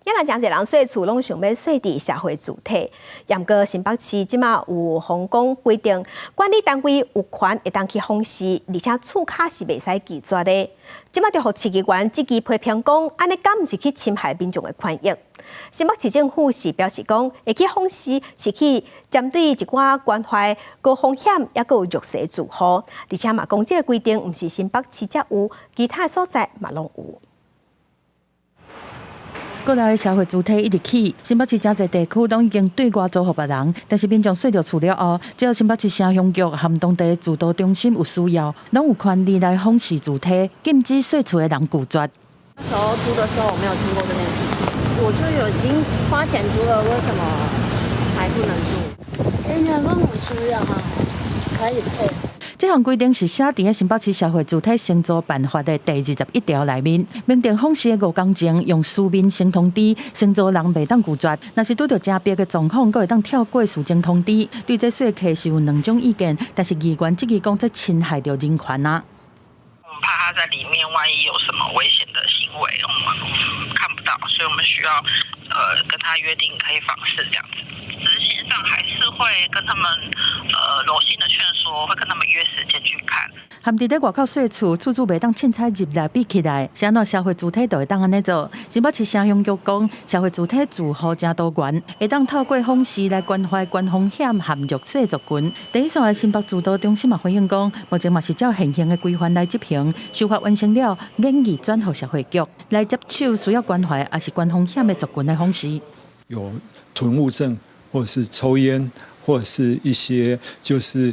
猶若誠濟人稅厝攏想欲稅佇社會住體，毋過新北市這馬有訪講規定，管理單位有權會當去訪視，而且厝跤是袂使拒絕的。這馬就予市議員積極批評講，按呢敢毋是去侵害民眾的權益？新北市政府是表示講，會去訪視是去針對一寡關懷高風險猶閣有弱勢住戶，而且嘛講這個規定毋是新北市才有，其他所在嘛攏有。國內社會住宅一直起，新北市誠濟地區攏已經對外租予別人，但是民眾稅著厝了後，只要新北市城鄉局和當地住都中心有需要，攏有權利來訪視住宅，禁止稅厝的人拒絕。那時候租的時候，我沒有聽過這件事情，我就有已經花錢租了，為什麼還不能住？人家講有需要哈，可以配。這項規定是寫佇新北市社會住宅承租辦法的第21條內面，明定訪視的5工前用書面先通知承租人袂當拒絕。若是拄著誠迫的狀況，閣會當跳過事前通知。對這說客是有兩種意見，但是議員質疑講這侵害著人權啊。我們怕他在裡面，萬一有什麼危險的行為，我們看不到，所以我們需要跟他約定可以訪視這樣子。執行上還是會跟他們柔性的勸說，會跟他們約時間去看。含佇咧外口稅厝，厝主袂當凊彩入來閉起來，是按怎社會住宅就會當按呢做？新北市城鄉局講，社會住宅住戶誠多元，會當透過訪視來關懷高風險和弱勢族群。第一線的新北住都中心嘛回應講，目前嘛是照現行的規範來執行，修法完成了，研議轉予社會局來接手需要關懷抑是高風險的族群的訪視。有囤物症，或者是抽菸，或者是一些就是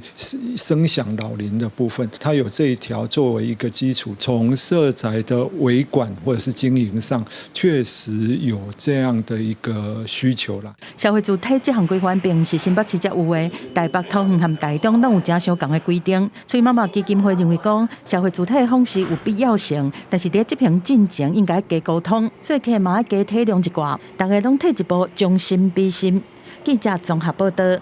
聲響擾鄰的部分，它有這一條作為一個基礎，從社宅的維管或者是經營上，確實有這樣的一個需求啦。社會住宅這項規範並毋是新北市才有的，台北、桃園和台中攏有誠相仝的規定。崔媽媽基金會認為講，社會住宅的訪視有必要性，但是佇執行進前應該加溝通，所以起碼加體諒一寡，大家攏退一步，將心比心。記者綜合報道。